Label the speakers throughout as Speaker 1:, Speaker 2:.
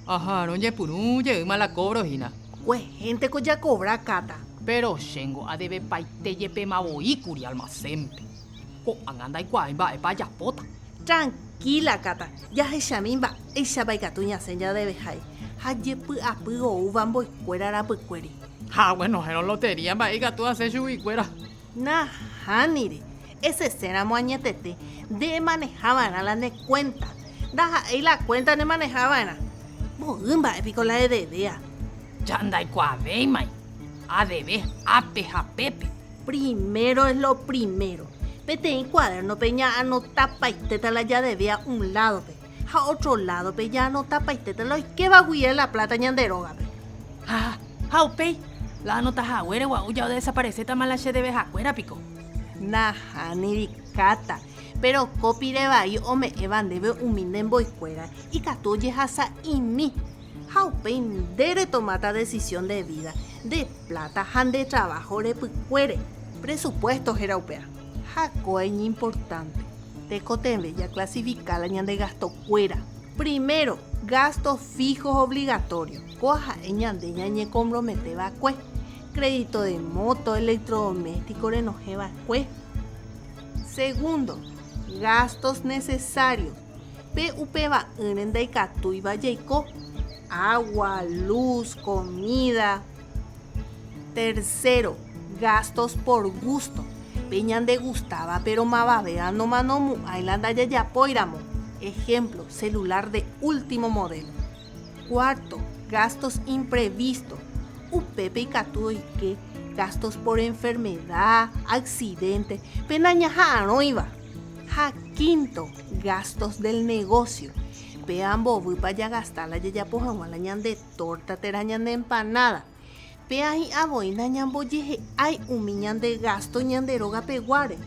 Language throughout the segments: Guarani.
Speaker 1: Aha'arõ ñepyrũ jeýma la kóbro hína.
Speaker 2: Kuehénteko jakobra Kata.
Speaker 1: Péro chéngo adevepaite jepéma voi kuri almasénpe. Ko'ág̃a ndaikuaái mba'épa ajapóta.
Speaker 2: Trankíla Kata, jahechami mba'éichapa ikatu ñasẽ jadevehái ha jepy'apy oúva mboykuéra rapykuéri.
Speaker 1: Ha guenohérõ lotería mba'e ikatu asẽ chuguikuéra.
Speaker 2: Nahániri, esesẽramo añetete, nde emaneha va'erã la ne kuénta. Ndaha'éi la kuénta nemaneha va'erã. Mboy mba'e piko la edevea?
Speaker 1: Ja ndaikuaavéimai, adeve ápe ha pépe.
Speaker 2: Primero es lo primero. Peteĩ kuadérnope ña'anotapaitéta la jadevea un ládope, ha ótro ládope ña'anotapaitéta la oikéva guive la pláta ñande rógape.
Speaker 1: Ha, ha upéi, la anota haguére gua'u ja odesaparesétama la che devehakuéra piko.
Speaker 2: Nahániri Kata, péro ko pire vai ome'ẽva ndéve umi ne mboykuéra ikatu ojehasa'imi. Ha upéi nde retomáta decisión de vida, nde pláta ha nde trabajo repykuére. Presupuesto héra upéva. Ha kóa iñimportánte. Tekotevẽ jaklasifika la ñande gastokuéra. Primero, gastos fijos obligatorios. Kóa ha'e ñande ñañekompromete va'ekue. Crédito de moto, electrodoméstico renohẽ va'ekue. Segundo, gastos necesarios. Pe upeva'ỹre ndaikatúiva jaiko, agua, luz, comida. Tercero, gastos por gusto. Pe ñandegustáva péro mavavéva nomanomo'ãi la ndajajapóiramo. Ejemplo, celular de último modelo. Cuarto, gastos imprevistos. Upépe ikatu oike gastos por enfermedad, accidente, pe nañaha'arõiva. Ha quinto, gastos del negocio. Péva mbovýpa jagasta la jajapo hag̃ua la ñande torta térã ñane empanada. Péva hi'ã voi nañambojehe'ái umi ñande gasto ñande róga peguáre.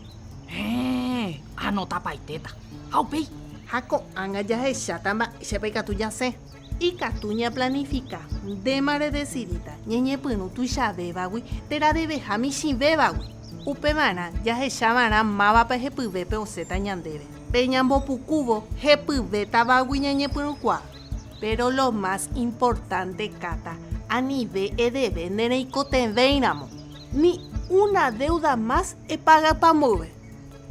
Speaker 1: Héẽ, anotapaitéta. Ha upéi.
Speaker 2: Ha ko'ág̃a jahecháta mba'éichapa ikatu jasẽ. Ikatu ñaplanifika, ndéma redesidíta ñañepyrũ tuichavévagui térã reveha michĩvévagui. Upevarã jahechava'erã mávapa hepyvépe osẽta ñandéve. Pe ñambopukúvo hepyvétavagui ñañepyrũkuaa. Péro lo más importante Kata, anive edeve nereikotevẽiramo. Ni una deuda más epagapa mboyve.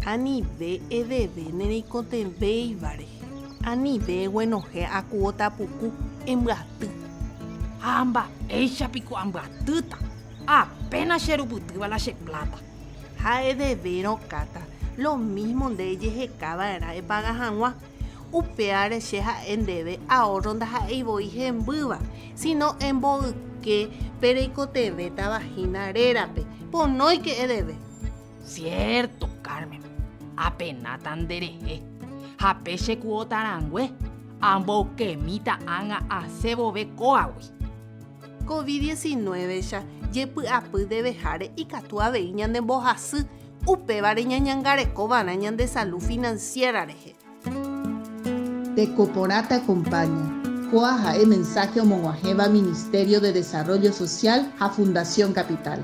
Speaker 2: Anive edeve nereikotevẽiva rehe. Anive eguenohẽ akuóta puku, embyaty.
Speaker 1: Ha mba'éicha piko ambyatýta, apéna cherupytýva la che pláta.
Speaker 2: Ha edevérõ Kata, lo mísmo nde ejeheka va'erã epaga hag̃ua. Upévare che ha'e ndéve ahórro ndaha'éi voi hembýva, síno emboyke pe reikotevẽtava hína rérape, ponóike edeve.
Speaker 1: Cierto, Carmen, apenáta nderehe, ha pe che cuota rangue, amboykemíta ág̃a asẽ vove kóagui.
Speaker 2: Covid 19-cha jepy'apy deveháre ikatu avei ñanembohasy, upévare ñañangarekova'erã ñande salud financiera rehe.
Speaker 3: Teko Porã te acompaña. Kóa ha'e mensaje omog̃uahẽva Ministerio de Desarrollo Social ha Fundación Capital.